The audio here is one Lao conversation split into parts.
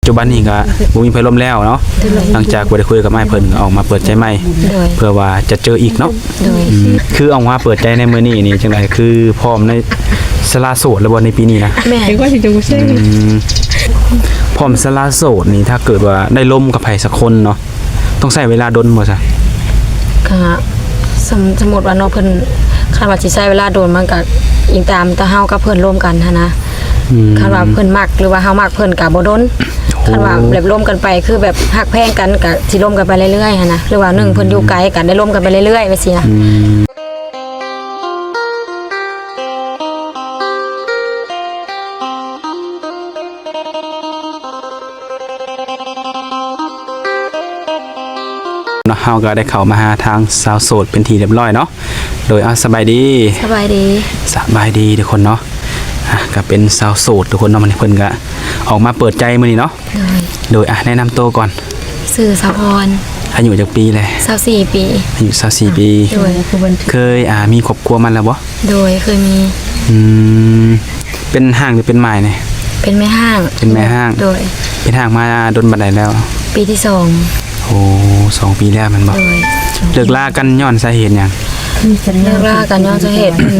ຈຸບັນນີ້ກໍບໍ່ມີໃຜລົມແລ້ວເນາະ. ໂດຍ ຫຼັງຈາກບໍ່ໄດ້ຄຸຍກັບອ້າຍເພິ່ນ ກໍອອກມາເປີດໃຈໃໝ່ ໂດຍ ເພື່ອວ່າຈະເຈີອີກເນາະ. ໂດຍ ອືມ ຄືອອກມາເປີດໃຈໃນມື້ນີ້ນີ້ ຈັ່ງໃດ ຄືພ້ອມໃນສະຫຼະໂສດແລ້ວບໍ່ໃນປີນີ້ນະ? ແມ່ນ ອືມ ພ້ອມສະຫຼະໂສດນີ້ ຖ້າເກີດວ່າໄດ້ລົມກັບໃຜສັກຄົນເນາະ ຕ້ອງໃຊ້ເວລາດົນບໍ່ຊະ? ກະ ສົມ ສົມມຸດວ່າເນາະ ເພິ່ນ ຄັນວ່າຊິໃຊ້ເວລາດົນ ມັນກະອີງຕາມແຕ່ເຮົາກັບເພິ່ນລົມກັນຫັ້ນນະ. ອືມ ຄັນວ່າເພິ່ນມັກ ຫຼືວ່າເຮົາມັກເພິ່ນກະບໍ່ດົນ. ໂອ້ ຄັນວ່າແບບລົມກັນໄປ ຄືແບບຮັກແພງກັນ ກະຊິລົມກັນໄປເລື້ອຍໆຫັ້ນນະ ຫຼືວ່າໜຶ່ງ ອືມ ເພິ່ນຢູ່ໄກ ກະໄດ້ລົມກັນໄປເລື້ອຍໆ ແບບຊີ້ນະ. ອືມ ເນາະ ເຮົາກໍໄດ້ເຂົ້າມາຫາທາງສາວໂສດເປັນທີ່ຮຽບຮ້ອຍເນາະ. ໂດຍ ເອົາ ສະບາຍດີ. ສະບາຍດີ. ສະບາຍດີທຸກຄົນເນາະ. ອ່ະ ກໍເປັນສາວໂສດທຸກຄົນເນາະ ມື້ນີ້ເພິ່ນກໍອອກມາເປີດໃຈມື້ນີ້ເນາະ. ໂດຍ. ໂດຍ ອ່ະ ແນະນຳໂຕກ່ອນ. ຊື່ສາວພອນ. ອາຍຸຈັກປີແລ້ວ? ຊາວສີ່ປີ. ອາຍຸຊາວສີ່ປີ. ໂດຍ. ເຄີຍ ອ່າ ມີຄອບຄົວມາແລ້ວບໍ່? ໂດຍ ເຄີຍມີ. ອືມ ເປັນຮ້າງຫຼືເປັນໝ້າຍນີ້? ເປັນແມ່ຮ້າງ. ເປັນແມ່ຮ້າງ. ໂດຍ. ເປັນຮ້າງມາດົນປານໃດແລ້ວ? ປີທີສອງ. ໂອ້ ສອງປີແລ້ວແມ່ນບໍ່? ໂດຍ. ເລີກລາກັນຍ້ອນສາເຫດຫຍັງ? ເລີກລາກັນຍ້ອນສາເຫດ ອື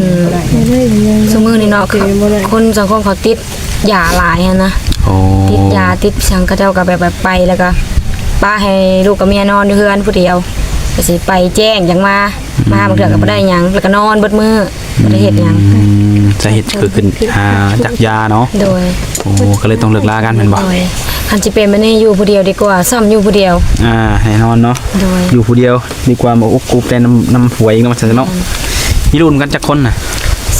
ມ ຊຸມື້ນີ້ເນາະ ຄົນສັງຄົມເຂົາຕິດຢາຫຼາຍຫັ້ນນະ. ໂອ້ ຕິດຢາຕິດຫຍັງ ເຂົາເຈົ້າກໍແບບ ແບບໄປ ແລ້ວກໍປະໃຫ້ລູກກັບເມຍນອນຢູ່ເຮືອນຜູ້ດຽວ ກໍຊິໄປແຈ້ງຈັ່ງມາ. ອືມ ມາບາງເທື່ອກໍບໍ່ໄດ້ຫຍັງ ແລ້ວກໍນອນເບິດມື້ ອືມ ບໍ່ໄດ້ເຮັດຫຍັງ. ອືມ ສາເຫດກໍຄື ອ່າ ຈາກຢາເນາະ. ໂດຍ. ໂອ້ ກໍເລີຍຕ້ອງເລີກລາກັນແມ່ນບໍ່? ໂດຍ. ຄັນຊິເປັນແບບນີ້ຢູ່ຜູ້ດຽວດີກວ່າ ຊ້ຳຢູ່ຜູ້ດຽວ. ອ່າ ແນ່ນອນເນາະ. ໂດຍ. ຢູ່ຜູ້ດຽວດີກວ່າມາອົບກຸບແຕ່ນຳ ນຳຜົວອີກເນາະ ວ່າຊັ້ນເນາະ. ແມ່ນ. ມີລູກນຳກັນຈັກຄົນນະ?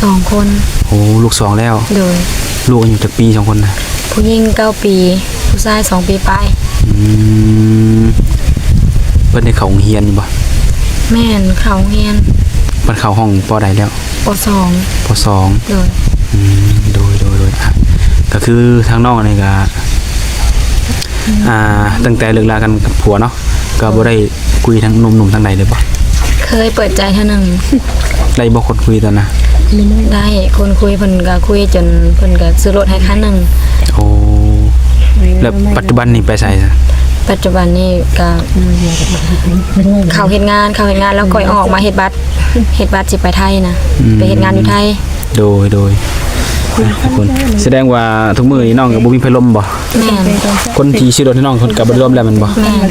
ສອງຄົນ. ໂອ້ ລູກສອງແລ້ວ. ໂດຍ. ລູກອາຍຸຈັກປີສອງຄົນນະ? ຜູ້ຍິງເກົ້າປີ ຜູ້ຊາຍສອງປີປາຍ. ອືມ ເພິ່ນໄດ້ເຂົ້າໂຮງຮຽນຢູ່ບໍ່? ແມ່ນ ເຂົ້າໂຮງຮຽນ. ເພິ່ນເຂົ້າຫ້ອງ ປໍໃດແລ້ວ? ປໍສອງ. ປໍສອງ. ໂດຍ. ອືມ ໂດຍ ໂດຍ ໂດຍ. ອ່ະ ກໍຄືທາງນ້ອງນີ້ກໍ ອືມ ອ່າ ຕັ້ງແຕ່ເລີກລາກັນກັບຜົວເນາະ ກໍບໍ່ໄດ້ຄຸຍທາງໜຸ່ມໆທາງໃດເລີຍບໍ່? ເຄີຍເປີດໃຈເທື່ອໜຶ່ງ. ໄດ້ບໍ່ຄົນຄຸຍຕອນນັ້ນ? ໄດ້ ຄົນຄຸຍເພິ່ນກໍຄຸຍຈົນເພິ່ນກໍຊື້ລົດໃຫ້ຄັນໜຶ່ງ. ໂອ້ ແລ້ວປັດຈຸບັນນີ້ໄປໃສ? ປັດຈຸບັນນີ້ກໍເຂົ້າເຮັດງານ ເຂົ້າເຮັດງານແລ້ວຄ່ອຍອອກມາເຮັດບັດ ເຮັດບັດຊິໄປໄທນະ. ອືມ ໄປເຮັດງານຢູ່ໄທ. ໂດຍ ໂດຍ. ທຸກຄົນ ສະແດງວ່າທຸກມື້ນີ້ນ້ອງກໍບໍ່ມີໃຜລົມບໍ່? ແມ່ນ. ຄົນທີ່ຊື້ລົດໃຫ້ນ້ອງເພິ່ນກໍບໍ່ໄດ້ລົມແລ້ວແມ່ນບໍ່? ແມ່ນ.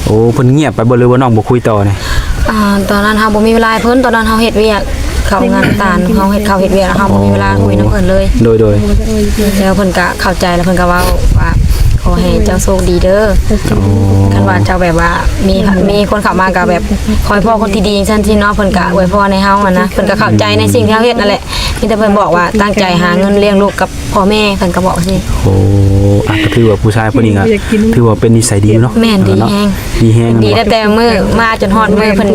ໂອ້ ເພິ່ນງຽບໄປບໍ່ ຫຼືວ່ານ້ອງບໍ່ຄຸຍຕໍ່ນີ້? ອ່າ ຕອນນັ້ນເຮົາບໍ່ມີເວລາໃຫ້ເພິ່ນ ຕອນນັ້ນເຮົາເຮັດວຽກ ເຂົ້າງານນ້ຳຕານ ເຮົາເຮັດ ເຮົາເຮັດວຽກ ເຮົາບໍ່ມີເວລາຄຸຍນຳເພິ່ນເລີຍ. ໂດຍ ໂດຍ. ແລ້ວເພິ່ນກໍເຂົ້າໃຈ ແລ້ວເພິ່ນກໍເວົ້າວ່າ ຂໍໃຫ້ເຈົ້າໂຊກດີເດີ ໂອ້ ຄັນວ່າເຈົ້າແບບວ່າມີ ມີຄົນເຂົ້າມາກໍແບບ ຂໍໃຫ້ພໍ້ຄົນທີ່ດີຈັ່ງຊັ້ນຊີ້ເນາະ ເພິ່ນກໍອວຍພອນໃຫ້ເຮົາຫັ້ນນະ ເພິ່ນກໍເຂົ້າໃຈໃນສິ່ງທີ່ເຮົາເຮັດນັ້ນແຫຼະ. ມີແຕ່ເພິ່ນບອກວ່າຕັ້ງໃຈຫາເງິນລ້ຽງລູກກັບພໍ່ແມ່ ເພິ່ນກໍບອກຊີ້. ໂອ້ ອ່ະ ກໍຖືວ່າຜູ້ຊາຍຜູ້ນີ້ກໍຖືວ່າເປັນນິໄສດີຢູ່ເນາະ. ແມ່ນ ດີແຮງ ດີແຮງ ດີຕັ້ງແຕ່ມື້ມາຈົນຮອດມື້ເພິ່ນ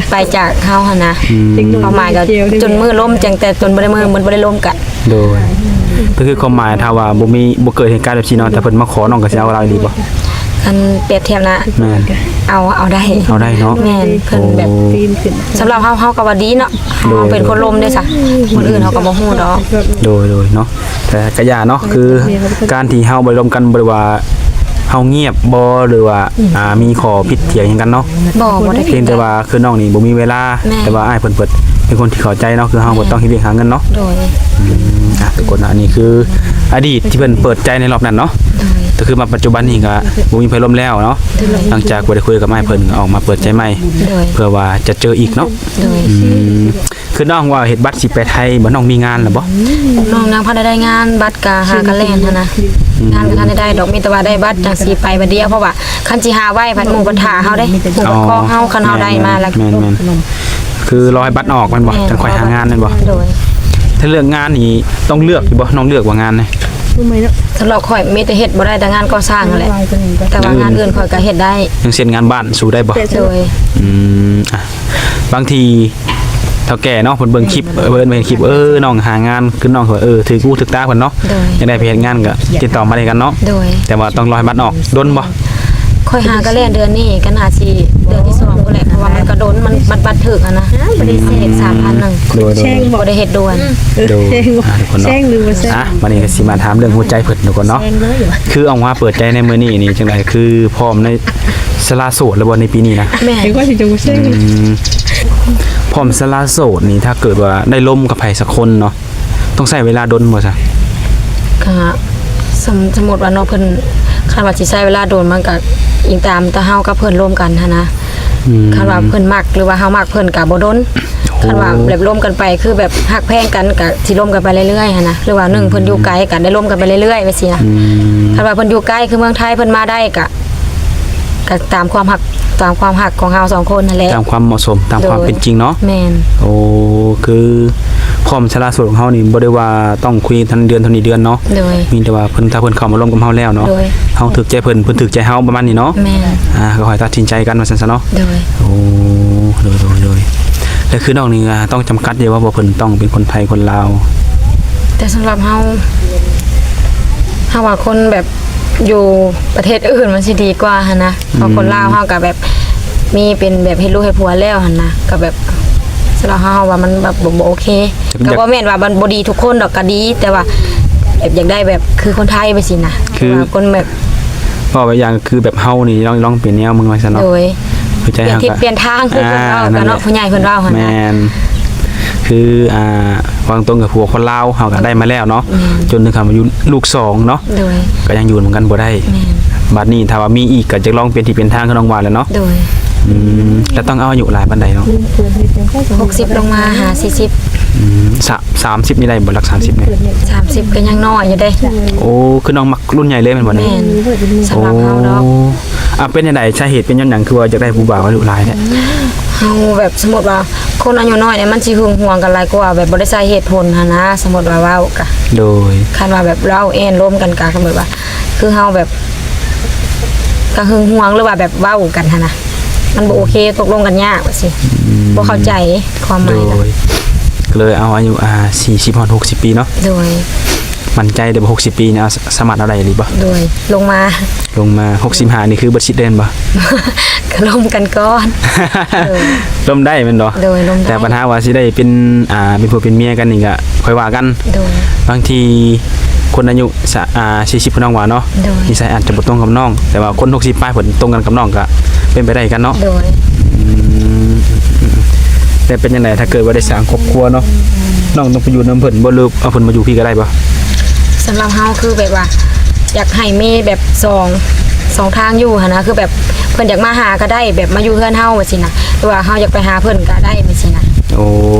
ໄປຈາກເຮົາຫັ້ນນະ. ອືມ ຄວາມໝາຍກໍຈົນມື້ລົ້ມ ຈັ່ງແຕ່ຈົນບໍ່ໄດ້ມື້ ມັນບໍ່ໄດ້ລົ້ມກັນ. ໂດຍ ກໍຄືຄວາມໝາຍ ຖ້າວ່າບໍ່ມີ ບໍ່ເກີດເຫດການແບບຊີ້ເນາະ ຖ້າເພິ່ນມາຂໍ ນ້ອງກໍຊິເອົາລາວອີ່ຫຼີບໍ່? ຄັນປຽບທຽບນະ ແມ່ນ ເອົາ ເອົາໄດ້ ເອົາໄດ້ເນາະ. ແມ່ນ ເພິ່ນແບບ ໂອ້ ສຳລັບເຮົາ ເຮົາກໍວ່າດີເນາະ. ໂດຍ ເຮົາເປັນຄົນລົມເດ້ຊະ ຄົນອື່ນເຮົາກໍບໍ່ຮູ້ດອກ. ໂດຍ ໂດຍເນາະ. ແຕ່ກະຢ່າເນາະ ຄືການທີ່ເຮົາບໍ່ໄດ້ລົມກັນ ບໍ່ໄດ້ວ່າເຮົາງຽບບໍ່ ຫຼືວ່າ ອືມ ອ່າ ມີຂໍ້ຜິດຖຽງຫຍັງກັນເນາະ. ບໍ່ ບໍ່ໄດ້ ພຽງແຕ່ວ່າຄືນ້ອງນີ້ບໍ່ມີເວລາ. ແມ່ນ. ແຕ່ວ່າອ້າຍເພິ່ນເປີດເປັນຄົນທີ່ເຂົ້າໃຈເນາະ ຄືເຮົາ ແມ່ນ ກໍຕ້ອງເຮັດວຽກຫາເງິນເນາະ. ໂດຍ. ອືມ ອ່ະ ທຸກຄົນ ອັນນີ້ຄືອະດີດທີ່ເພິ່ນເປີດໃຈໃນຮອບນັ້ນເນາະ. ໂດຍ. ກໍຄືມາປັດຈຸບັນນີ້ກໍບໍ່ມີໃຜລົມແລ້ວເນາະ. ໂດຍ. ຫຼັງຈາກບໍ່ໄດ້ຄຸຍກັບອ້າຍເພິ່ນ ກໍອອກມາເປີດໃຈໃໝ່. ໂດຍ. ເພື່ອວ່າຈະເຈີອີກເນາະ. ໂດຍ. ອືມ ຄືນ້ອງວ່າເຮັດບັດຊິໄປໄທ ບໍ່ ນ້ອງມີງານແລ້ວບໍ່? ນ້ອງຍັງບໍ່ທັນໄດ້ງານ ບັດກະຫາກະແລ່ນຫັ້ນນະ. ອືມ ງານກໍທັນໄດ້ໄດ້ດອກ ມີແຕ່ວ່າໄດ້ບັດຈັ່ງຊິໄປບັດດຽວ ເພາະວ່າຄັນຊິຫາໄວ້ ພັດໝູ່ພັດຖ້າເຮົາເດ້ ໝູ່ພັດຄອງເຮົາ. ອໍ ຄັນເຮົາໄດ້ມາແລ້ວ ແມ່ນໆ ຄືລໍໃຫ້ບັດອອກແມ່ນບໍ່? ແມ່ນ. ຈັ່ງຄ່ອຍຫາງານແມ່ນບໍ່? ໂດຍ. ຖ້າເລືອກງານນີ້ຕ້ອງເລືອກຢູ່ບໍ່? ນ້ອງເລືອກບໍ່ງານນີ້? ສຳລັບຂ້ອຍມີແຕ່ເຮັດບໍ່ໄດ້ແຕ່ງານກໍ່ສ້າງຫັ້ນແຫຼະ ແຕ່ວ່າງານອື່ນຂ້ອຍກໍເຮັດໄດ້. ຢ່າງເຊັ່ນງານບ້ານ ສູ້ໄດ້ບໍ່? ໂດຍ. ອືມ ອ່ະ ບາງທີເຖົ້າແກ່ເນາະ ເພິ່ນເບິ່ງຄລິບ ເອີ ເພິ່ນເຫັນຄລິບ ເອີ ນ້ອງຫາງານ ຄືນ້ອງ ເອີ ຖືກຫູຖືກຕາເພິ່ນເນາະ. ໂດຍ. ຢາກໄດ້ໄປເຮັດງານກໍຕິດຕໍ່ມາເລີຍກັນເນາະ. ໂດຍ. ແຕ່ວ່າຕ້ອງລໍໃຫ້ບັດອອກ. ດົນບໍ່? ປ ຂ້ອຍຫາກໍແລ່ນເດືອນນີ້ ກໍໜ້າຊິເດືອນທີສອງພຸ້ນແຫຼະ ເພາະວ່າມັນກໍດົນ ມັນ ມັນບັດຖືກຫັ້ນນະ ບໍ່ໄດ້ເຮັດສາມພັນໜຶ່ງ ໂດຍໆ ບໍ່ໄດ້ເຮັດດ່ວນ ເອີ ໂດຍ ແຊງບໍ່ ອ່າ ທຸກຄົນເນາະ ແຊງຫຼືບໍ່ແຊງ ອ່ະ ບັດນີ້ກໍຊິມາຖາມເລື່ອງຫົວໃຈເພິ່ນທຸກຄົນເນາະ ແຊງເລີຍ ຄືອອກມາເປີດໃຈໃນມື້ນີ້ນີ້ ຈັ່ງໃດ ຄືພ້ອມໃນ ສະຫຼະໂສດແລ້ວບໍ່ໃນປີນີ້ນະ? ແມ່ນ ເຫັນວ່າຊິຈະບໍ່ເຊີນ ອືມ ພ້ອມສະຫຼະໂສດນີ້ ຖ້າເກີດວ່າໄດ້ລົມກັບໃຜສັກຄົນເນາະ ຕ້ອງໃຊ້ເວລາດົນບໍ່ຊະ? ກະ ສົມ ສົມມຸດວ່າເນາະ ເພິ່ນ ຄັນວ່າຊິໃຊ້ເວລາດົນ ມັນກະອີງຕາມແຕ່ເຮົາກັບເພິ່ນລົມກັນຫັ້ນນະ ອືມ ຄັນວ່າເພິ່ນມັກ ຫຼືວ່າເຮົາມັກເພິ່ນກະບໍ່ດົນ ໂອ້ ຄັນວ່າແບບລົມກັນໄປ ຄືແບບຮັກແພງກັນ ກະຊິລົມກັນໄປເລື້ອຍໆຫັ້ນນະ ຫຼືວ່າໜຶ່ງ ອືມ ເພິ່ນຢູ່ໄກ ກະໄດ້ລົມກັນໄປເລື້ອຍໆ ແບບຊີ້ນະ ອືມ ຄັນວ່າເພິ່ນຢູ່ໃກ້ ຄືເມືອງໄທ ເພິ່ນມາໄດ້ກະ ກະຕາມຄວາມຮັກ ຕາມຄວາມຮັກຂອງເຮົາສອງຄົນຫັ້ນແຫຼະ ຕາມຄວາມເໝາະສົມ ຕາມຄວາມ ໂດຍ ເປັນຈິງເນາະ ແມ່ນ ໂອ້ ຄື ພ້ອມສະຫຼະໂສດຂອງເຮົານີ້ ບໍ່ໄດ້ວ່າຕ້ອງຄຸຍທັນເດືອນເທົ່ານີ້ເດືອນເນາະ ໂດຍ ມີແຕ່ວ່າເພິ່ນ ຖ້າເພິ່ນເຂົ້າມາລົມກັບເຮົາແລ້ວເນາະ ໂດຍ ເຮົາຖືກໃຈເພິ່ນ ເພິ່ນຖືກໃຈເຮົາ ປະມານນີ້ເນາະ ແມ່ນ ອ່າ ກໍໃຫ້ຕັດສິນໃຈກັນວ່າຊັ້ນຊະເນາະ ໂດຍ ໂອ້ ໂດຍໆໆ ແລ້ວຄືນ້ອງນີ້ ອ່າ ຕ້ອງຈຳກັດຢູ່ບໍ່ ວ່າເພິ່ນຕ້ອງເປັນຄົນໄທຄົນລາວ? ແຕ່ສຳລັບເຮົາ ເຮົາວ່າຄົນແບບ ຢູ່ປະເທດອື່ນມັນຊິດີກວ່າຫັ້ນນະ ເພາະ ອືມ ຄົນລາວເຮົາກໍແບບ ມີເປັນແບບເຮັດລູກເຮັດຜົວແລ້ວຫັ້ນນະ ກໍແບບ ສຳລັບເຮົາ ເຮົາວ່າມັນແບບບໍ່ ບໍ່ໂອເຄ ກໍ ກໍບໍ່ແມ່ນວ່າມັນບໍ່ດີທຸກຄົນດອກ ກໍດີ ແຕ່ວ່າແບບຢາກໄດ້ແບບຄືຄົນໄທໄປຊີ້ນະ ຄື ແບບຄົນແບບ ເວົ້າແບບຢ່າງຄືແບບເຮົານີ້ລອງ ລອງເປັນແນວເບິ່ງວ່າຊັ້ນເນາະ ໂດຍ ຄືໃຈເຮົາ ປ່ຽນທິດປ່ຽນທາງ ຄືເພິ່ນເວົ້າ ອ່າ ກັນເນາະ ນັ້ນແຫຼະ ຜູ້ໃຫຍ່ເພິ່ນເວົ້າຫັ້ນນະ ແມ່ນ ຄື ອ່າ ເວົ້າຕົງໆ ກໍຜົວຄົນລາວເຮົາກໍໄດ້ມາແລ້ວເນາະ ແມ່ນ ຈົນເຖິງຂັ້ນວ່າຢູ່ລູກສອງເນາະ ໂດຍ ກໍຍັງຢູ່ນຳກັນບໍ່ໄດ້ ແມ່ນ ບັດນີ້ຖ້າວ່າມີອີກກໍຈະລອງປ່ຽນທີ່ປ່ຽນທາງຄືນ້ອງວ່າແຫຼະເນາະ ໂດຍ ອືມ ແລ້ວຕ້ອງເອົາອາຍຸຫຼາຍປານໃດເນາະ? ຫົກສິບລົງມາຫາສີ່ສິບ ອືມ ສາມ ສາມສິບນີ້ໄດ້ບໍ່? ຫຼັກສາມສິບນີ້ ສາມສິບກໍຍັງນ້ອຍຢູ່ເດ້ ໂອ້ ຄືນ້ອງມັກລຸ້ນໃຫຍ່ເລີຍແມ່ນບໍ່ນີ້? ແມ່ນ ສຳລັບເຮົາດອກ ໂອ້ ອ່າ ເປັນຈັ່ງໃດ ສາເຫດເປັນຍ້ອນຫຍັງ ຄືວ່າຢາກໄດ້ຜູ້ບ່າວອາຍຸຫຼາຍແທ້? ເຮົາແບບ ສົມມຸດວ່າ ຄົນອາຍຸນ້ອຍນີ້ມັນຊິຫຶງຫວງກັນຫຼາຍກວ່າແບບບໍ່ໄດ້ໃຊ້ເຫດຜົນຫັ້ນນະ ສົມມຸດວ່າເວົ້າກະ ໂດຍ ຄັນວ່າແບບເວົ້າແອ່ນລົມກັນກະ ສົມມຸດວ່າ ຄືເຮົາແບບ ກະຫຶງຫວງ ຫຼືວ່າແບບເວົ້າກັນຫັ້ນນະ ມັນບໍ່ໂອເຄ ຕົກລົງກັນຍາກວ່າຊີ້ ອືມ ບໍ່ເຂົ້າໃຈຄວາມໝາຍ ໂດຍ ກໍເລີຍເອົາອາຍຸ ອ່າ ສີ່ສິບຮອດຫົກສິບປີເນາະ ໂດຍ ໝັ້ນໃຈເດ້ບໍ່ ຫົກສິບປີນີ້ ເອົາ ສາມາດເອົາໄດ້ອີ່ຫຼີບໍ່? ໂດຍ ລົງມາ ລົງມາ ຫົກສິບຫ້ານີ້ຄືເບິດສິດເລີຍແມ່ນບໍ່? ກໍລົມກັນກ່ອນ ໂດຍ ລົມໄດ້ແມ່ນບໍ່? ໂດຍ ລົມໄດ້ ແຕ່ບັນຫາວ່າຊິໄດ້ເປັນ ອ່າ ເປັນຜົວເປັນເມຍກັນນີ້ກໍຄ່ອຍວ່າກັນ ໂດຍ ບາງທີຄົນອາຍຸ ສະ ອ່າ ສີ່ສິບ ຄືນ້ອງວ່າເນາະ ໂດຍ ນິໄສອາດຈະບໍ່ຕົງກັບນ້ອງ ແຕ່ວ່າຄົນຫົກສິບປາຍເພິ່ນຕົງກັນກັບນ້ອງກໍເປັນໄປໄດ້ຄືກັນເນາະ ໂດຍ ອືມ ແຕ່ເປັນຈັ່ງໃດ ຖ້າເກີດວ່າໄດ້ສ້າງຄອບຄົວເນາະ ອືມ ນ້ອງຕ້ອງໄປຢູ່ນຳເພິ່ນບໍ່ ຫຼືເອົາເພິ່ນມາຢູ່ພີ້ກໍໄດ້ບໍ່? ສຳລັບເຮົາຄືແບບວ່າ ຢາກໃຫ້ມີແບບສອງ ສອງທາງຢູ່ຫັ້ນນະ ຄືແບບເພິ່ນຢາກມາຫາກໍໄດ້ ແບບມາຢູ່ເຮືອນເຮົາຈັ່ງຊີ້ນະ ຫຼືວ່າເຮົາຢາກໄປຫາເພິ່ນກໍໄດ້ຈັ່ງຊີ້ນະ ໂອ້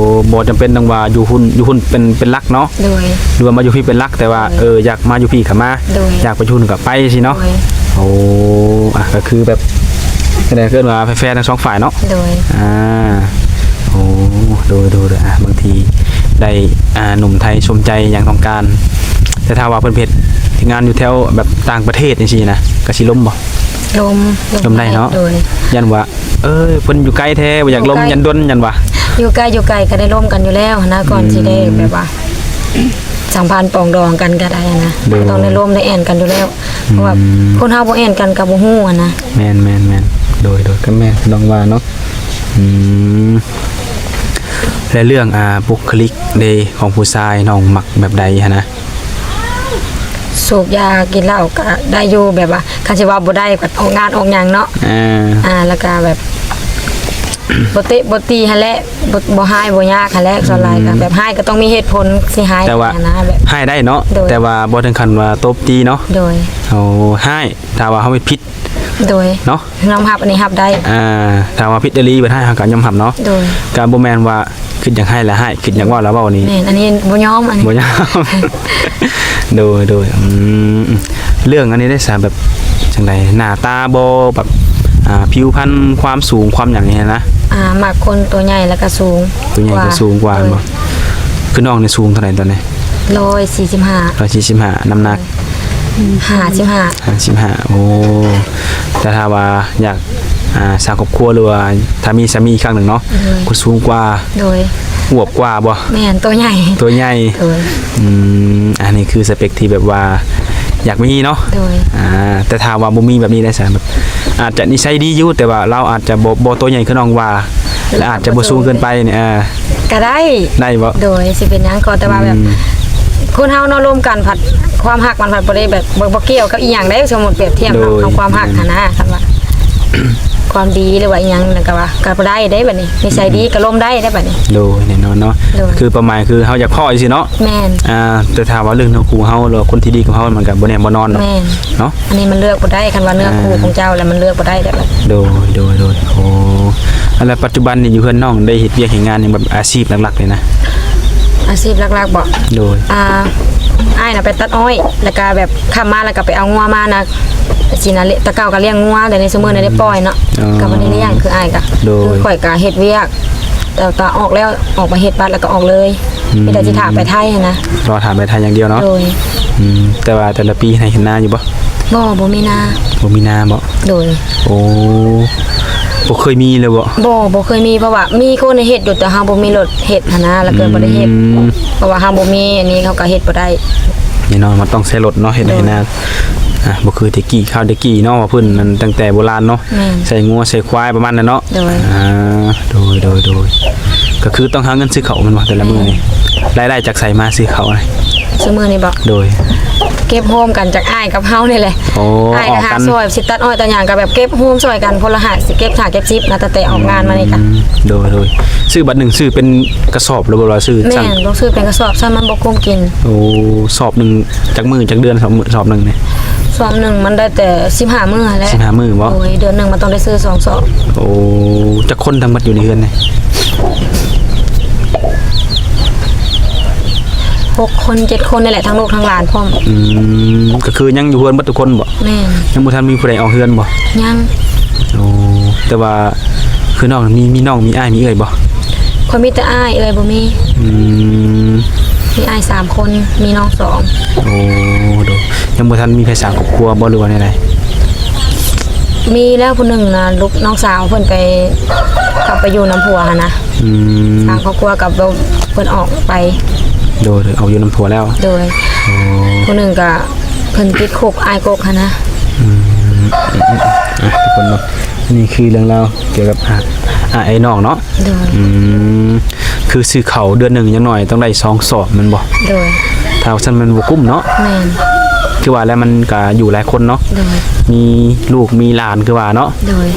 ບໍ່ຈຳເປັນຕ້ອງວ່າຢູ່ພຸ້ນ ຢູ່ພຸ້ນເປັນ ເປັນຫຼັກເນາະ ໂດຍ ຫຼືວ່າມາຢູ່ພີ້ເປັນຫຼັກ ແຕ່ວ່າ ໂດຍ ເອີ ຢາກມາຢູ່ພີ້ກໍມາ ໂດຍ ຢາກໄປຢູ່ພຸ້ນກໍໄປຊີ້ເນາະ ໂດຍ ໂອ້ ອ່ະ ກໍຄືແບບ ຈັ່ງໃດ ເອີ້ນວ່າແຟໆ ທັງສອງຝ່າຍເນາະ ໂດຍ ອ່າ ໂອ້ ໂດຍໆ ອ່າ ບາງທີໄດ້ ອ່າ ໜຸ່ມໄທສົມໃຈ ຫຍັງຕ້ອງການ ແຕ່ຖ້າວ່າເພິ່ນເຮັດງານຢູ່ແຖວແບບຕ່າງປະເທດຈັ່ງຊີ້ນະ ກໍຊິລົມບໍ່? ລົມ ລົມໄດ້ເນາະ ໂດຍ ຢ້ານວ່າ ເອີຍ ເພິ່ນຢູ່ໄກແທ້ ບໍ່ຢາກລົມ ຢູ່ໄກ ຢ້ານດົນ ຢ້ານວ່າ ຢູ່ໃກ້ ຢູ່ໄກກໍໄດ້ລົມກັນຢູ່ແລ້ວຫັ້ນນະ ກ່ອນ ອືມ ຊິໄດ້ແບບວ່າ ສຳພັນປອງດອງກັນກໍໄດ້ຫັ້ນນະ ໂດຍ ຕ້ອງໄດ້ລົມໄດ້ແອ່ນກັນຢູ່ແລ້ວ ອືມ ເພາະວ່າຄົນເຮົາບໍ່ແອ່ນກັນກໍບໍ່ຮູ້ຫັ້ນນະ ແມ່ນໆໆ ໂດຍໆ ກໍແມ່ນ ນ້ອງວ່າເນາະ ອືມ ແລະ ເລື່ອງ ອ່າ ບຸກຄະລິກເດ ຂອງຜູ້ຊາຍ ນ້ອງມັກແບບໃດຫັ້ນນະ? ສູບຢາກິນເຫຼົ້າກໍໄດ້ຢູ່ ແບບວ່າ ຄັນຊິເວົ້າບໍ່ໄດ້ກໍອອກງານອອກຫຍັງເນາະ ອ່າ ອ່າ ແລ້ວກໍແບບ ບໍ່ເຕະບໍ່ຕີຫັ້ນແຫຼະ ບໍ່ ບໍ່ຮ້າຍບໍ່ຍາກຫັ້ນແຫຼະ ສ່ວນຫຼາຍກໍ ອືມ ແບບຮ້າຍກໍຕ້ອງມີເຫດຜົນ ຊິຮ້າຍ ແຕ່ວ່າ ຫັ້ນນະ ແບບ ຮ້າຍໄດ້ເນາະ ໂດຍ ແຕ່ວ່າບໍ່ເຖິງຂັ້ນວ່າຕົບຕີເນາະ ໂດຍ ໂອ້ ຮ້າຍ ຖ້າວ່າເຮົາເຮັດຜິດ ໂດຍ ເນາະ ຍອມຮັບ ອັນນີ້ຮັບໄດ້ ອ່າ ຖ້າວ່າຜິດອີ່ຫຼີ ບັດຮ້າຍ ເຮົາກໍຍອມຮັບເນາະ ໂດຍ ກໍບໍ່ແມ່ນວ່າ ຄິດຢາກຮ້າຍລະຮ້າຍ ຄິດຢາກເວົ້າລະເວົ້ານີ້ ແມ່ນ ອັນນີ້ບໍ່ຍອມ ອັນນີ້ ບໍ່ຍອມ ໂດຍ ໂດຍ ອືມ ເລື່ອງອັນນີ້ໄດ້ສາ ແບບຈັ່ງໃດ ໜ້າຕາບໍ່ ແບບ ອ່າ ຜິວພັນ ຄວາມສູງ ຄວາມຫຍັງນີ້ນະ ອ່າ ມັກຄົນຕົວໃຫຍ່ແລ້ວກໍສູງ ຕົວໃຫຍ່ກວ່າ ກໍສູງກວ່າ ໂດຍ ແມ່ນບໍ່? ຄືນ້ອງນີ້ສູງເທົ່າໃດຕອນນີ້? ຮ້ອຍສີ່ສິບຫ້າ ຮ້ອຍສີ່ສິບຫ້າ ນ້ຳໜັກ ຫ້າສິບຫ້າ ຫ້າສິບຫ້າ ໂອ້ ແຕ່ຖ້າວ່າຢາກ ອ່າ ສ້າງຄອບຄົວ ຫຼືວ່າຖ້າມີສາມີອີກຄັ້ງໜຶ່ງເນາະ ໂດຍ ຄົນສູງກວ່າ ໂດຍ ອວບກວ່າບໍ່? ແມ່ນ ຕົວໃຫຍ່ ຕົວໃຫຍ່ ໂດຍ ອືມ ອັນນີ້ຄືສະເປັກທີ່ແບບວ່າ ຢາກມີເນາະ ໂດຍ ອ່າ ແຕ່ຖ້າວ່າບໍ່ມີແບບນີ້ໄດ້ຊະ ອາດຈະນິໄສດີຢູ່ ແຕ່ວ່າລາວອາດຈະບໍ່ ບໍ່ໂຕໃຫຍ່ຄືນ້ອງວ່າ ແລະອາດຈະບໍ່ສູງເກີນໄປນີ້ ອ່າ ກະໄດ້ ໄດ້ບໍ່? ໂດຍ ຊິເປັນຫຍັງ ຂໍແຕ່ວ່າແບບ ອືມ ຄົນເຮົາເນາະ ລົມກັນພັດ ຄວາມຮັກມັນພັດບໍ່ໄດ້ແບບ ບໍ່ ບໍ່ກ່ຽວກັບອີ່ຫຍັງເດ້ ສົມມຸດປຽບທຽບເນາະ ໂດຍ ຄຳ ຄວາມຮັກຫັ້ນນະ ຄຳວ່າ ຄວາມດີ ຫຼືວ່າອີ່ຫຍັງນັ້ນກະວ່າ ກະບໍ່ໄດ້ເດ້ບັດນີ້ ນິໄສດີ ອືມ ກະລົມໄດ້ເດ້ບັດນີ້ ໂດຍ ແນ່ນອນເນາະ ໂດຍ ຄືເປົ້າໝາຍຄືເຮົາຢາກພໍ້ຊື່ໆເນາະ ແມ່ນ ອ່າ ແຕ່ຖ້າວ່າເລື່ອງເນື້ອຄູ່ເຮົາ ຫຼືວ່າຄົນທີ່ດີກັບເຮົາ ມັນກະບໍ່ແນ່ບໍ່ນອນດອກ ແມ່ນ ເນາະ ອັນນີ້ມັນເລືອກບໍ່ໄດ້ ຄັນວ່າເນື້ອຄູ່ ອ່າ ຂອງເຈົ້າແລ້ວ ມັນເລືອກບໍ່ໄດ້ເດ້ບັດ ໂດຍ ໂດຍ ໂດຍ ໂອ້ ອັນລະປັດຈຸບັນນີ້ຢູ່ເຮືອນນ້ອງໄດ້ເຮັດວຽກເຮັດງານຫຍັງແບບອາຊີບຫຼັກໆນີ້ນະ? ອາຊີບຫຼັກໆບໍ? ໂດຍ ອ່າ ອ້າຍນະໄປຕັດອ້ອຍ ແລ້ວກະແບບຄ່ຳມາແລ້ວກະໄປເອົາງົວມານະ ຊີ້ນະ ແຕ່ເກົ່າກະລ້ຽງງົວ ແຕ່ໃນຊຸມື້ນີ້ໄດ້ປ່ອຍເນາະ ອໍ ກະບໍ່ໄດ້ລ້ຽງ ຄືອ້າຍກະ ໂດຍ ຄືຂ້ອຍກະເຮັດວຽກ ແຕ່ກະອອກແລ້ວ ອອກມາເຮັດບັດແລ້ວກະອອກເລີຍ ອືມ ມີແຕ່ຊິຖ້າໄປໄທຫັ້ນນະ ລໍຖ້າໄປໄທຢ່າງດຽວເນາະ ໂດຍ ອືມ ແຕ່ວ່າແຕ່ລະປີໄຮ່ເຮັດນາຢູ່ບໍ່? ບໍ່ ບໍ່ມີນາ ບໍ່ມີນາບໍ? ໂດຍ ໂອ້ ບໍ່ເຄີຍມີເລີຍບໍ? ບໍ່ ບໍ່ເຄີຍມີ ເພາະວ່າມີຄົນໃຫ້ເຮັດຢູ່ ແຕ່ເຮົາບໍ່ມີລົດເຮັດຫັ້ນນະ ແລ້ວກະບໍ່ໄດ້ເຮັດ ອືມ ເພາະວ່າເຮົາບໍ່ມີອັນນີ້ ເຮົາກະເຮັດບໍ່ໄດ້ ແນ່ນອນ ມັນຕ້ອງໃຊ້ລົດເນາະ ເຮັດໄຮ່ເຮັດນາ ໂດຍ ອ່າ ບໍ່ຄືແຕ່ກີ້ ຄາວແຕ່ກີ້ເນາະ ວ່າເພິ່ນ ອືມ ນັ້ນຕັ້ງແຕ່ໂບລານເນາະ ແມ່ນ ໃຊ້ງົວໃຊ້ຄວາຍປະມານນັ້ນເນາະ ໂດຍ ອ່າ ໂດຍ ໂດຍ ໂດຍ ກະຄືຕ້ອງຫາເງິນຊື້ເຂົ້າແມ່ນບໍ່ ແຕ່ລະມື້ນີ້ ແມ່ນ ລາຍໄດ້ຈາກໃສມາຊື້ເຂົ້າ? ຊຸມື້ນີ້ບໍ? ໂດຍ ເກັບໂຮມກັນຈາກອ້າຍກັບເຮົານີ້ແຫຼະ ໂອ້ ອ້າຍກະຫາຊ່ອຍ ຊິຕັດອ້ອຍຕັດຫຍັງກະແບບເກັບໂຮມຊ່ອຍກັນ ຄົນລະຫ້າ ເກັບຫ້າເກັບສິບນະ ຕັ້ງແຕ່ອອກງານມານີ້ກະ ອືມ ໂດຍ ໂດຍ ຊື້ບັດໜຶ່ງຊື້ເປັນກະສອບ ຫຼືວ່າຊື້ ແມ່ນ ຕ້ອງຊື້ເປັນກະສອບ ຊັ້ນມັນບໍ່ກຸ້ມກິນ ໂອ້ ສອບໜຶ່ງ ຈັກມື້ຈັກເດືອນ ສອບໜຶ່ງນີ້? ສອບໜຶ່ງມັນໄດ້ແຕ່ສິບຫ້າມື້ຫັ້ນແຫຼະ ສິບຫ້າມື້ບໍ? ໂດຍ ເດືອນໜຶ່ງມັນຕ້ອງໄດ້ຊື້ສອງສອບ ໂອ້ ຈັກຄົນທັງໝົດຢູ່ໃນເຮືອນນີ້? ຫົກຄົນເຈັດຄົນນີ້ແຫຼະ ທັງລູກທັງຫຼານພ້ອມ ອືມ ກະຄືຍັງຢູ່ເຮືອນໝົດທຸກຄົນບໍ? ແມ່ນ ຍັງບໍ່ທັນມີຜູ້ໃດອອກເຮືອນບໍ? ຍັງ ໂອ້ ແຕ່ວ່າຄືນ້ອງມີ ມີນ້ອງ ມີອ້າຍ ມີເອື້ອຍບໍ? ຂ້ອຍມີແຕ່ອ້າຍ ເອື້ອຍບໍ່ມີ ອືມ ມີອ້າຍສາມຄົນ ມີນ້ອງສອງ ໂອ້ ໂດຍ ຍັງບໍ່ທັນມີໃຜສ້າງຄອບຄົວບໍ ຫຼືວ່າແນວໃດ? ມີແລ້ວຜູ້ໜຶ່ງນະ ລູກນ້ອງສາວເພິ່ນໄປ ເຂົ້າໄປຢູ່ນຳຜົວຫັ້ນນະ ອືມ ສ້າງຄອບຄົວກັບ ເພິ່ນອອກໄປ ໂດຍ ໂດຍ ອອກຢູ່ນຳຜົວແລ້ວ ໂດຍ ໂອ້ ຜູ້ໜຶ່ງກະເພິ່ນຕິດຄຸກ ອ້າຍກົກຫັ້ນນະ ອືມ ອ່ະ ທຸກຄົນເນາະ ນີ້ຄືເລື່ອງລາວກ່ຽວກັບ ອ່າ ອ້າຍນ້ອງເນາະ ໂດຍ ອືມ ຄືຊື້ເຂົ້າເດືອນໜຶ່ງຢ່າງໜ້ອຍຕ້ອງໄດ້ສອງສອບແມ່ນບໍ່? ໂດຍ ຖ້າວ່າຊັ້ນມັນບໍ່ກຸ້ມເນາະ ແມ່ນ ຄືວ່າແລ້ວມັນກະຢູ່ຫຼາຍຄົນເນາະ ໂດຍ ມີລູກມີຫຼານຄືວ່າເນາະ ໂດຍ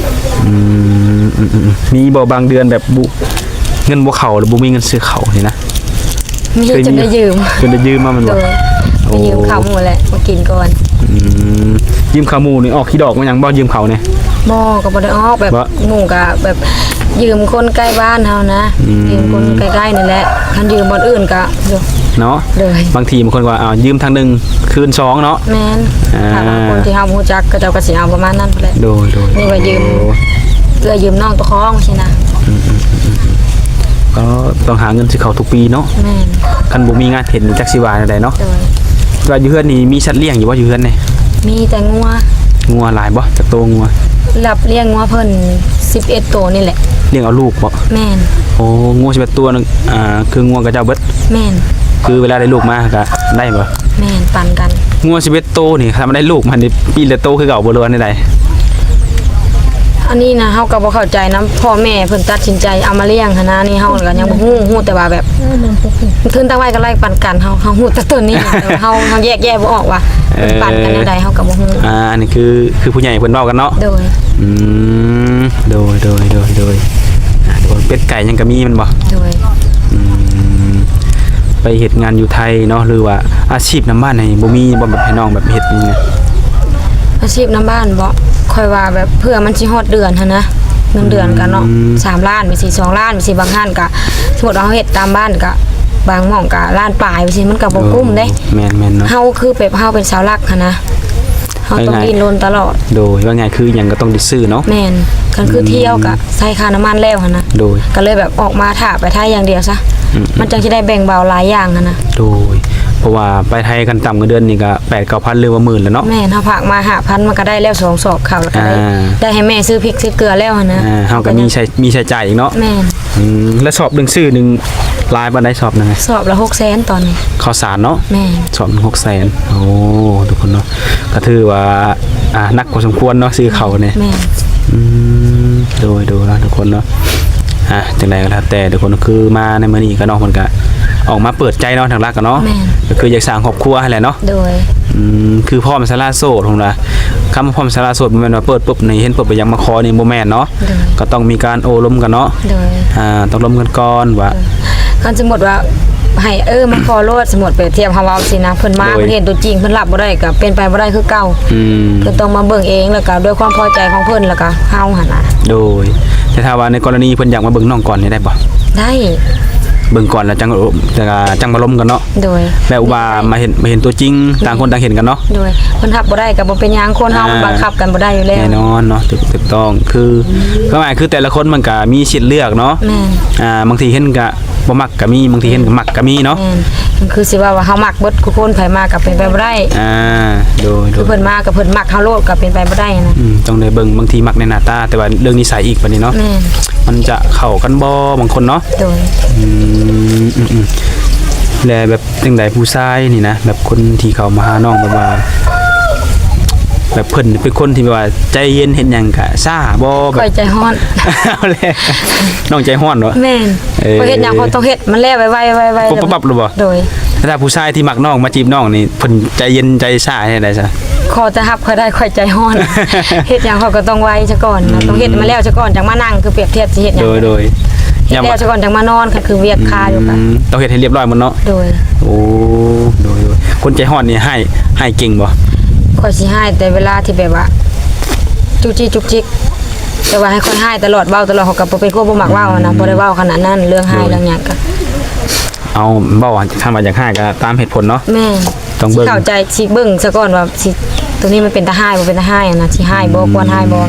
ອືມ ອືມ ອືມ ອືມ ມີບໍ່ບາງເດືອນແບບບໍ່ ເງິນບໍ່ເຂົ້າ ຫຼືບໍ່ມີເງິນຊື້ເຂົ້ານີ້ນະ? ມີ ເຄີຍມີ ຈົນໄດ້ຢືມ ຈົນໄດ້ຢືມມາແມ່ນບໍ່? ໂດຍ ໄປຢືມເຂົ້າໝູ່ແຫຼະ ມາກິນກ່ອນ ອືມ ຢືມເຂົ້າໝູ່ນີ້ອອກຂີ້ດອກມາຫຍັງບໍ່ ຢືມເຂົ້ານີ້? ບໍ່ ກະບໍ່ໄດ້ອອກ ແບບ ບໍ່ ໝູ່ກະແບບ ຢືມຄົນໃກ້ບ້ານເຮົານະ ອືມ ຢືມຄົນໃກ້ໆນີ້ແຫຼະ ຄັນຢືມບ່ອນອື່ນກະ ເນາະ ໂດຍ ບາງທີບາງຄົນກະວ່າ ເອົາ ຢືມທາງໜຶ່ງ ຄືນສອງເນາະ ແມ່ນ ອ່າ ຖ້າວ່າຄົນທີ່ເຮົາບໍ່ຮູ້ຈັກ ເຂົາເຈົ້າກະຊິເອົາປະມານນັ້ນພຸ້ນແຫຼະ ໂດຍ ໂດຍ ນີ້ວ່າຢືມ ເອື້ອຍຢືມນ້ອງປະຄອງຊີ້ນະ ອືມ ອືມ ອືມ ອືມ ກໍຕ້ອງຫາເງິນຊື້ເຂົ້າທຸກປີເນາະ ແມ່ນ ຄັນບໍ່ມີງານເຮັດນີ້ຈັກຊິວ່າແນວໃດເນາະ ໂດຍ ແຕ່ວ່າຢູ່ເຮືອນນີ້ມີສັດລ້ຽງຢູ່ບໍ່ ຢູ່ເຮືອນນີ້? ມີແຕ່ງົວ ງົວຫຼາຍບໍ່? ຈັກໂຕງົວ? ຮັບລ້ຽງງົວເພິ່ນສິບເອັດໂຕນີ້ແຫຼະ ລ້ຽງເອົາລູກບໍ່? ແມ່ນ ໂອ້ ງົວສິບເອັດໂຕນັ້ນ ອ່າ ຄືງົວຂະເຈົ້າເບິດ? ແມ່ນ ຄືເວລາໄດ້ລູກມາກະໄດ້ບໍ່? ແມ່ນ ປັນກັນ ງົວສິບເອັດໂຕນີ້ ຄັນມັນໄດ້ລູກມານີ້ ປີລະໂຕຄືເກົ່າບໍ່ ຫຼືວ່າແນວໃດ? ອັນນີ້ນະ ເຮົາກະບໍ່ເຂົ້າໃຈນຳ ພໍ່ແມ່ເພິ່ນຕັດສິນໃຈເອົາມາລ້ຽງຫັ້ນນະ ອັນນີ້ເຮົາກະຍັງບໍ່ຮູ້ ຮູ້ແຕ່ວ່າແບບ ທຶນຕັ້ງໄວ້ກະໄລ່ປັນກັນ ເຮົາ ເຮົາຮູ້ແຕ່ໂຕນີ້ ແຕ່ວ່າເຮົາ ເຮົາແຍກແຍະບໍ່ອອກວ່າ ເອີ ເພິ່ນປັນກັນແນວໃດ ເຮົາກະບໍ່ຮູ້ ອ່າ ອັນນີ້ຄື ຄືຜູ້ໃຫຍ່ເພິ່ນເວົ້າກັນເນາະ ໂດຍ ອືມ ໂດຍ ໂດຍ ໂດຍ ໂດຍ ອ່າ ທຸກຄົນ ເປັດໄກ່ຫຍັງກະມີແມ່ນບໍ່? ໂດຍ ອືມ ໄປເຮັດງານຢູ່ໄທເນາະ ຫຼືວ່າອາຊີບນຳບ້ານນີ້ບໍ່ມີບໍ່ ແບບໃຫ້ນ້ອງແບບເຮັດນີ້ນະ? ອາຊີບນຳບ້ານບໍ? ຂ້ອຍວ່າແບບເພື່ອມັນຊິຮອດເດືອນຫັ້ນນະ ເງິນເດືອນກະເນາະ ອືມ ສາມລ້ານ ຈັ່ງຊີ້ ສອງລ້ານ ຈັ່ງຊີ້ ບາງຮ້ານກະ ສົມມຸດວ່າເຮົາເຮັດຕາມບ້ານກະ ບາງໝ່ອງກະລ້ານປາຍ ຈັ່ງຊີ້ ມັນກະບໍ່ກຸ້ມເດ້ ເອີ ແມ່ນໆເນາະ ເຮົາຄືແບບເຮົາເປັນເສົາຫຼັກຫັ້ນນະ ເຮົາຕ້ອງ ວ່າງ່າຍ ດີ້ນລົນຕະຫຼອດ ໂດຍ ວ່າງ່າຍຄືຫຍັງກະຕ້ອງໄດ້ຊື້ເນາະ ແມ່ນ ຄັນຄື ອືມ ທ່ຽວກະໃຊ້ຄ່ານ້ຳມັນແລ້ວຫັ້ນນະ ໂດຍ ກະເລີຍແບບອອກມາຖ້າໄປໄທຢ່າງດຽວຊະ ອືມໆ ມັນຈັ່ງຊິໄດ້ແບ່ງເບົາຫຼາຍຢ່າງຫັ້ນນະ ໂດຍ ເພາະວ່າໄປໄທຄັນຕ່ຳເງິນເດືອນນີ້ກະແປດເກົ້າພັນ ຫຼືວ່າໝື່ນແລ້ວເນາະ ແມ່ນ ເຮົາຝາກມາຫ້າພັນ ມັນກະໄດ້ແລ້ວສອງສອບເຂົ້າ ແລ້ວກະໄດ້ ອ່າ ໄດ້ໃຫ້ແມ່ຊື້ພິກຊື້ເກືອແລ້ວຫັ້ນນະ ອ່າ ເຮົາກະມີໃຊ້ ມີໃຊ້ຈ່າຍອີກເນາະ ແມ່ນ ອືມ ແລ້ວສອບໜຶ່ງຊື້ໜຶ່ງ ຫຼາຍປານໃດສອບໜຶ່ງ? ສອບລະຫົກແສນຕອນນີ້. ເຂົ້າສານເນາະ? ແມ່ນ. ສອບໜຶ່ງຫົກແສນ. ໂອ້ ທຸກຄົນເນາະ ກໍຖືວ່າ ອ່າ ໜັກພໍສົມຄວນເນາະ ຊື້ເຂົ້ານີ້. ແມ່ນ. ອືມ ໂດຍໆ ເນາະ ທຸກຄົນເນາະ. ອ່າ ຈັ່ງໃດກໍແລ້ວແຕ່ທຸກຄົນ ຄືມາໃນມື້ນີ້ກໍນ້ອງເພິ່ນກໍອອກມາເປີດໃຈເນາະ ຫຼັກໆ ກໍເນາະ. ແມ່ນ. ກໍຄືຢາກສ້າງຄອບຄົວຫັ້ນແຫຼະເນາະ. ໂດຍ. ອືມ ຄືພ້ອມສາລະໂສດພຸ້ນນະ. ຄຳວ່າພ້ອມສາລະໂສດ ບໍ່ແມ່ນວ່າເປີດປຸບນີ້ ເຫັນປຸບກໍຢາກມາຂໍນີ້ ບໍ່ແມ່ນເນາະ. ໂດຍ. ກໍຕ້ອງມີການໂອ້ລົມກັນເນາະ. ໂດຍ. ອ່າ ຕ້ອງລົມກັນກ່ອນວ່າ ໂດຍ ຄັນສົມມຸດວ່າໃຫ້ ເອີ ມາຂໍໂລດ ສົມມຸດໄປທຽບເຮົາເວົ້າຊີ້ນະ ເພິ່ນມາ ໂດຍ ເພິ່ນເຫັນຕົວຈິງ ເພິ່ນຮັບບໍ່ໄດ້ກໍເປັນໄປບໍ່ໄດ້ຄືເກົ່າ. ອືມ ເພິ່ນຕ້ອງມາເບິ່ງເອງ ແລ້ວກໍດ້ວຍຄວາມພໍໃຈຂອງເພິ່ນ ແລ້ວກໍເຮົາຫັ້ນນະ. ໂດຍ. ແຕ່ຖ້າວ່າໃນກໍລະນີເພິ່ນຢາກມາເບິ່ງນ້ອງກ່ອນນີ້ໄດ້ບໍ່? ໄດ້. ເບິ່ງກ່ອນແລ້ວຈັ່ງ ຈັ່ງ ຈັ່ງມາລົມກັນເນາະ. ໂດຍ. ແບບວ່າມາເຫັນ ມາເຫັນຕົວຈິງ ຕ່າງຄົນຕ່າງເຫັນກັນເນາະ. ໂດຍ. ເພິ່ນຮັບບໍ່ໄດ້ກໍບໍ່ເປັນຫຍັງ ຄົນເຮົາມັນບັງຄັບກັນບໍ່ໄດ້ຢູ່ແລ້ວ. ແນ່ນອນເນາະ ຖືກ ຖືກຕ້ອງ ຄື ເວົ້າງ່າຍຄືແຕ່ລະຄົນມັນກໍມີສິດເລືອກເນາະ. ແມ່ນ. ອ່າ ບາງທີເຫັນກໍບໍ່ມັກກໍມີ ບາງທີເຫັນກໍມັກກໍມີເນາະ. ແມ່ນ. ມັນຄືຊິເວົ້າວ່າເຮົາມັກເບິດທຸກຄົນ ໃຜມາກໍເປັນໄປບໍ່ໄດ້. ອ່າ ໂດຍໆ ຄືເພິ່ນມາກໍເພິ່ນມັກເຮົາໂລດກໍເປັນໄປບໍ່ໄດ້ນະ. ອືມ ຕ້ອງໄດ້ເບິ່ງ ບາງທີມັກໃນໜ້າຕາ ແຕ່ວ່າເລື່ອງນິໄສອີກບັດນີ້ເນາະ. ແມ່ນ. ມັນຈະເຂົ້າກັນບໍ່ ບາງຄົນເນາະ. ໂດຍ. ອືມ ອືມໆ ແລະແບບ ຈັ່ງໃດຜູ້ຊາຍນີ້ນະ ແບບຄົນທີ່ເຂົ້າມາຫານ້ອງ ແບບວ່າ ແບບເພິ່ນເປັນຄົນທີ່ແບບວ່າໃຈເຢັນ ເຮັດຫຍັງກະຊ້າບໍ່? ແບບ ຂ້ອຍໃຈຮ້ອນ. ເອົາແລ້ວ ນ້ອງໃຈຮ້ອນເນາະ. ແມ່ນ. ເອີ ຂ້ອຍເຮັດຫຍັງຂ້ອຍຕ້ອງເຮັດ ມັນແລ້ວໄວໆ ໄວໆ ປຸບປັບເລີຍບໍ່? ໂດຍ. ແຕ່ຖ້າຜູ້ຊາຍທີ່ມັກນ້ອງມາຈີບນ້ອງນີ້ ເພິ່ນໃຈເຢັນໃຈຊ້າແນວໃດຊະ? ຂໍແຕ່ຮັບຂ້ອຍໄດ້ ຂ້ອຍໃຈຮ້ອນ. ເຮັດຫຍັງຂ້ອຍກໍຕ້ອງໄວຊະກ່ອນນະ. ອືມ ຕ້ອງເຮັດໃຫ້ມັນແລ້ວຊະກ່ອນ ຈັ່ງມານັ່ງ ຄືປຽບທຽບຊິເຮັດຫຍັງ. ໂດຍໆ. ເຮັດແລ້ວຊະກ່ອນຈັ່ງມານອນ ຄັນຄືວຽກຄາຢູ່ກະ ອືມ ຕ້ອງເຮັດໃຫ້ລຽບຮ້ອຍໝົດເນາະ. ໂດຍ. ໂອ້ ໂດຍໆ. ຄົນໃຈຮ້ອນນີ້ຮ້າຍ ຮ້າຍເກັ່ງບໍ່? ຂ້ອຍຊິຮ້າຍແຕ່ເວລາທີ່ແບບວ່າຈຸກຈິກຈຸກຈິກ ແຕ່ວ່າໃຫ້ຂ້ອຍຮ້າຍຕະຫຼອດ ເວົ້າຕະຫຼອດ ເຂົາກໍບໍ່ເປັນຄົນບໍ່ມັກເວົ້ານະ. ອືມ ບໍ່ໄດ້ເວົ້າຂະໜາດນັ້ນ ເລື່ອງຮ້າຍ ໂດຍ ເລື່ອງຫຍັງກະ ເອົາ ເວົ້າ ຄັນວ່າຢາກຮ້າຍກໍຕາມເຫດຜົນເນາະ. ແມ່ນ. ຕ້ອງເບິ່ງ ຊິເຂົ້າໃຈ ຊິເບິ່ງຊະກ່ອນວ່າຊິ ໂຕນີ້ມັນເປັນຕາຮ້າຍບໍ່ເປັນຕາຮ້າຍນະ ຊິຮ້າຍບໍ່ ອືມ ຄວນຮ້າຍບໍ່.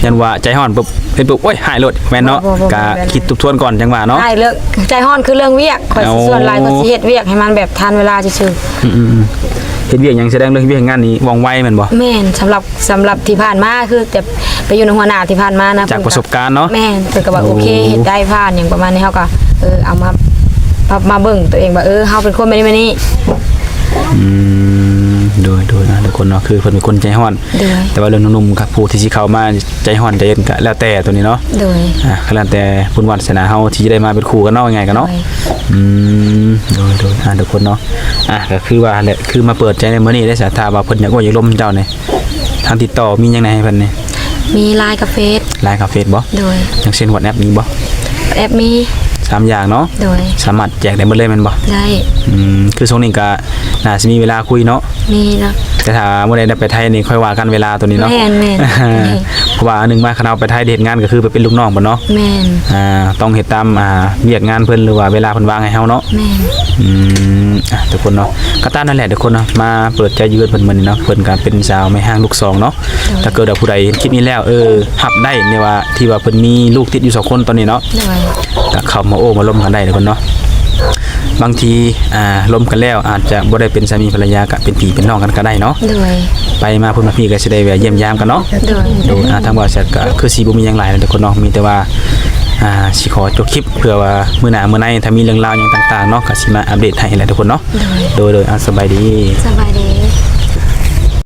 ຢ້ານວ່າໃຈຮ້ອນປຸບ ເຮັດປຸບ ໂອ້ຍ ຮ້າຍໂລດ ແມ່ນເນາະ. ບໍ່ ບໍ່ ບໍ່ ກະ ບໍ່ແມ່ນ ຄິດທົບທວນກ່ອນຈັ່ງວ່າເນາະ. ຮ້າຍເລີກ ໃຈຮ້ອນຄືເລື່ອງວຽກ ຂ້ອຍຊິ ໂອ້ ສ່ວນຫຼາຍຂ້ອຍຊິເຮັດວຽກໃຫ້ມັນແບບທັນເວລາຊື່ໆ. ອືມໆ. ເຮັດວຽກຫຍັງ ສະແດງເລື່ອງວຽກງານນີ້ວ່ອງໄວແມ່ນບໍ່? ແມ່ນ. ສຳລັບ ສຳລັບທີ່ຜ່ານມາ ຄືຈະໄປຢູ່ນຳຫົວໜ້າທີ່ຜ່ານມານະ ຈາກປະສົບການເນາະ. ແມ່ນ. ເພິ່ນກໍວ່າ ໂອ ໂອ້ ໂອເຄ ເຮັດໄດ້ ຜ່ານຫຍັງປະມານນີ້ ເຮົາກໍ ເອີ ເອົາມາ ມາ ມາເບິ່ງຕົວເອງວ່າ ເອີ ເຮົາເປັນຄົນແບບນີ້ ແບບນີ້. ອືມ ໂດຍໆ ນະ ທຸກຄົນເນາະ ຄືເພິ່ນເປັນຄົນໃຈຮ້ອນ. ໂດຍ. ແຕ່ວ່າເລື່ອງໜຸ່ມໆ ກັບຜູ້ທີ່ຊິເຂົ້າມາໃຈຮ້ອນໃຈເຢັນກໍແລ້ວແຕ່ໂຕນີ້ເນາະ. ໂດຍ. ອ່າ ກໍແລ້ວແຕ່ບຸນວາສະໜາເຮົາທີ່ຈະໄດ້ມາເປັນຄູ່ກັນເນາະ ງ່າຍໆ ກໍເນາະ. ໂດຍ. ອືມ ໂດຍໆ ອ່າ ທຸກຄົນເນາະ ອ່າ ກໍຄືວ່າແຫຼະ ຄືມາເປີດໃຈໃນມື້ນີ້ໄດ້ສະ ຖ້າວ່າເພິ່ນຢາກໂອ້ຢາກລົມເຈົ້ານີ້ ທາງຕິດຕໍ່ມີຫຍັງແດ່ໃຫ້ເພິ່ນນີ້? ມີ LINE ກັບເຟສ. LINE ກັບເຟສບໍ່? ໂດຍ. ຢ່າງເຊັ່ນ WhatsApp ມີບໍ່? WhatsApp ມີ. ສາມຢ່າງເນາະ? ໂດຍ. ສາມາດແຈກໄດ້ໝົດເລີຍແມ່ນບໍ່? ໄດ້. ອືມ ຄືຊ່ວງນີ້ກໍໜ້າຊິມີເວລາຄຸຍເນາະ? ມີເນາະ. ແຕ່ຖ້າມື້ໃດໄດ້ໄປໄທນີ້ ຄ່ອຍວ່າກັນເວລາໂຕນີ້ເນາະ? ແມ່ນໆ. ເພາະວ່າອັນໜຶ່ງມາ ຄັນເຮົາໄປໄທໄດ້ເຮັດງານ ກໍຄືໄປເປັນລູກນ້ອງເພິ່ນເນາະ? ແມ່ນ. ອ່າ ຕ້ອງເຮັດຕາມ ອ່າ ວຽກງານເພິ່ນ ຫຼືວ່າເວລາເພິ່ນວາງໃຫ້ເຮົາເນາະ? ແມ່ນ. ອືມ ອ່ະ ທຸກຄົນເນາະ ກໍຕາມນັ້ນແຫຼະທຸກຄົນເນາະ ມາເປີດໃຈຢູ່ເຮືອນເພິ່ນມື້ນີ້ເນາະ. ເພິ່ນກໍເປັນສາວແມ່ຮ້າງລູກສອງເນາະ. ໂດຍ. ຖ້າເກີດວ່າຜູ້ໃດເຫັນຄລິບນີ້ແລ້ວ ເອີ ຮັບໄດ້ໃນວ່າທີ່ວ່າເພິ່ນມີລູກຕິດຢູ່ສອງຄົນຕອນນີ້ເນາະ. ໂດຍ. ກໍເຂົ້າມາໂອ້ມາລົມກັນໄດ້ທຸກຄົນເນາະ. ບາງທີ ອ່າ ລົມກັນແລ້ວອາດຈະບໍ່ໄດ້ເປັນສາມີພັນລະຍາ ກໍເປັນພີ່ເປັນນ້ອງກັນກໍໄດ້ເນາະ. ໂດຍ. ໄປມາພຸ້ນມາພີ້ກໍຊິໄດ້ແວະຢ້ຽມຢາມກັນເນາະ. ໂດຍ. ໂດຍ. ອ່າ ທາງບ່າວແຊັດກໍຄືຊິບໍ່ມີຫຍັງຫຼາຍນະທຸກຄົນເນາະ ມີແຕ່ວ່າ ອ່າ ຊິຂໍຈົບຄລິບ ເພື່ອວ່າມື້ໜ້າມື້ໃນຖ້າມີເລື່ອງລາວຫຍັງຕ່າງໆເນາະ ກໍຊິມາອັບເດດໃຫ້ແຫຼະທຸກຄົນເນາະ. ໂດຍ. ໂດຍໆ ອ່າ ສະບາຍດີ. ສະບາຍດີ.